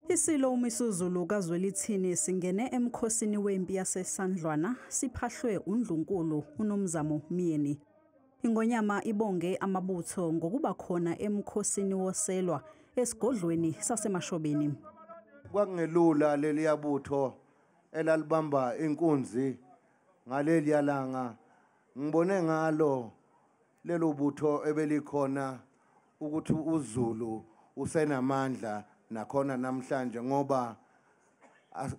Isilo uMisuzulu kaZwelithini singene emkhosini wempi yaseSandlwana siphahlwe uNdlunkulu uNomzamo Myeni. Ingonyama ibonge amabutho ngokuba khona emkhosini woselwa esigodlweni saseMashobeni. Kwakungelula leliya butho elalibamba inkunzi ngaleliya langa. Ngibone ngalo lelo butho ebelikhona ukuthi uZulu usenamandla nakhona namhlanje, ngoba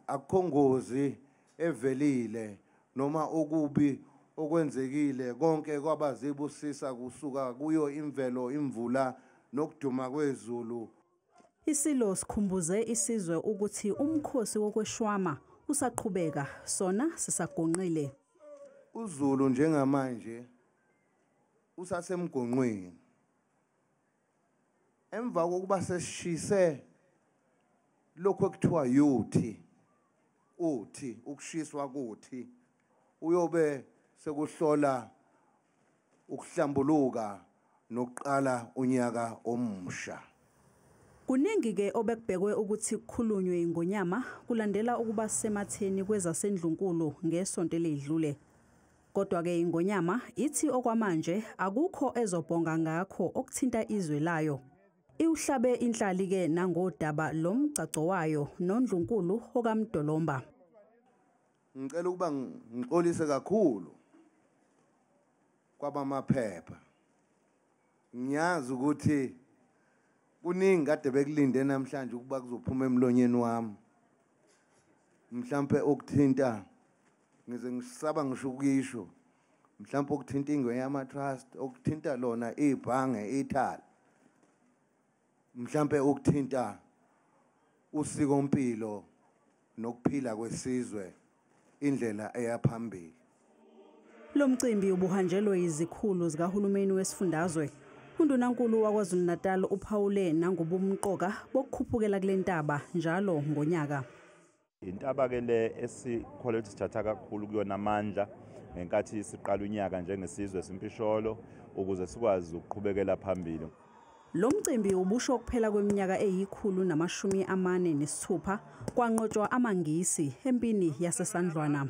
akukho ngozi evelile noma okubi okwenzekile, konke kwabazibusisa kusuka kuyo imvelo, imvula nokuduma kwezulu. Isilo sikhumbuze isizwe ukuthi umkhosi wokweshwama usaqhubeka, sona sisagonqile. UZulu njengamanje usasemgonqweni. Emva kokuba sesishise lokho ekuthiwa yuthi, uthi ukushiswa kuthi uyobe sekuhlola ukuhlambuluka nokuqala unyaka omusha. Kuningi-ke obekubhekwe ukuthi kukhulunywe ingonyama kulandela ukuba sematheni kwezasendlunkulu ngesonto eledlule. Kodwa-ke ingonyama ithi okwamanje akukho ezobhonga ngakho okuthinta izwe layo. Iwuhlabe inhlali-ke nangodaba lomgcagco wayo noNdlunkulu okaMdolomba. Ngicela ukuba ngixolise kakhulu kwabamaphepha. Ngiyazi ukuthi kuningi kade bekulinde namhlanje ukuba kuzophuma emlonyeni wami. Mhlambe okuthinta, ngize ngisaba ngisho ukuyisho, mhlambe okuthinta Ingonyama Trust, okuthinta lona ibhange Ithala, mhlambe okuthinta usikompilo nokuphila kwesizwe, indlela eyaphambili. Lo mcimbi ubuhanjelwe izikhulu zikahulumeni wesifundazwe. UNdunankulu waKwaZulu-Natal uphawule nangobumqoka bokukhuphukela kule ntaba njalo ngonyaka. Intaba-ke le esikholelwa ukuthi sithatha kakhulu kuyona amandla ngenkathi siqala unyaka njengesizwe simpisholo ukuze sikwazi ukuqhubekela phambili. Lo mcimbi ubusho ukuphela kweminyaka eyi-146 kwanqotshwa amaNgisi empini yaseSandlwana.